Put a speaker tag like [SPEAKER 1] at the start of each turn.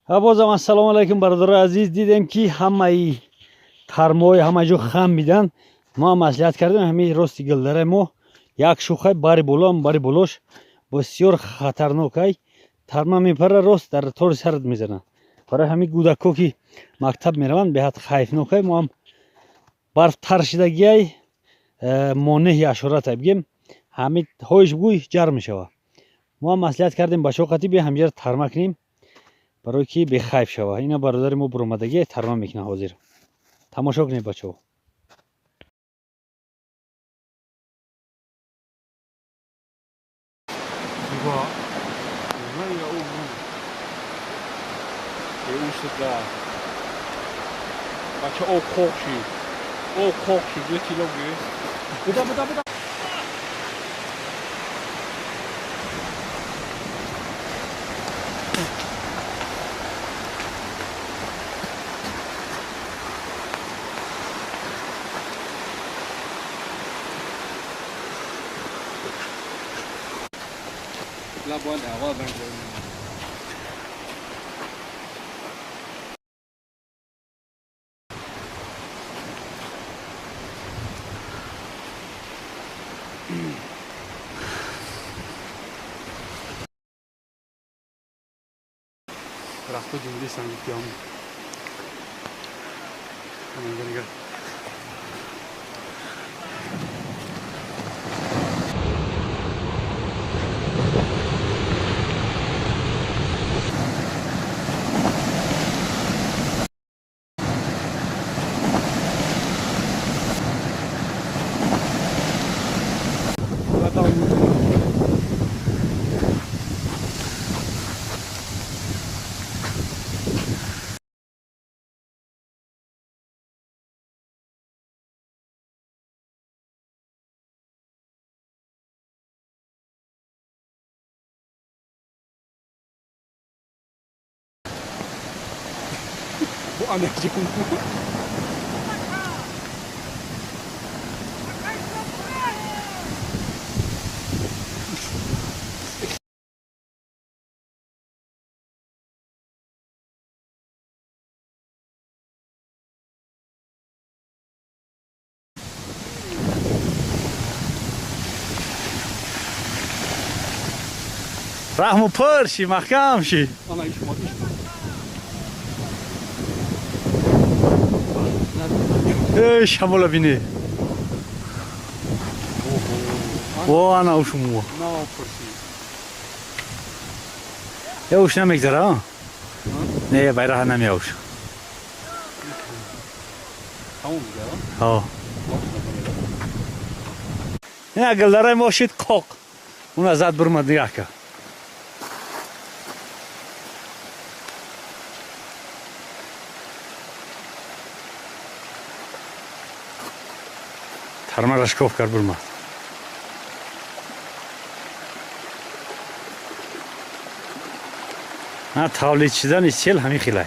[SPEAKER 1] Бозам ассалому алайкум, бародарои азиз. Дидем, ки ҳамаи тармои ҳама ҷо хам бидан. Мо ҳам маслиҳат кардем, ҳамин рости гилдараи мо як шухай бари болоам, бари болош бисёр хатарнокай, тарма мепара, рост дар тори сарат мезанад. Барои ҳамин кӯдакҳо, ки мактаб мераванд, беҳад хайфнокай. Мо ҳам барф тар шидагиай, монеҳи ҳашоратай бигем, ҳамин ҳоиш бугӯй ҷар мешавад. Мо ҳам маслиҳат кардем, бачаҳо қатӣ бия ҳамҷара тарма кунем, барое ки бехайф шава. Ина бародари мо буромадагӣ тарма мекунад ҳозир. Тамошо кунед, бачаҳо.
[SPEAKER 2] 这个，那个欧有50个，把吃欧扩去，欧扩去就去落鱼，不得不得不得。那不两万分钟。Дарахтҳо ҷумбисанд, гуфтиам. Нигар. Бу анаҷон.
[SPEAKER 1] Раҳму пур ши, маҳкам ши.
[SPEAKER 2] Ана ишма, ишма.
[SPEAKER 1] Эй, шамола бинӣ. О, ана ушумуо.
[SPEAKER 2] На пурси.
[SPEAKER 1] Э, уш намегзара, а? Не, байраҳа намеауш.
[SPEAKER 2] Тамом мегара?
[SPEAKER 1] Ҳо. Ина гилдараи мо шид қоқ. Уна зад бурмад, нигаҳ ка. Тармара шикоф кард, бурмад. На тавлид шидани сел ҳамин хелай.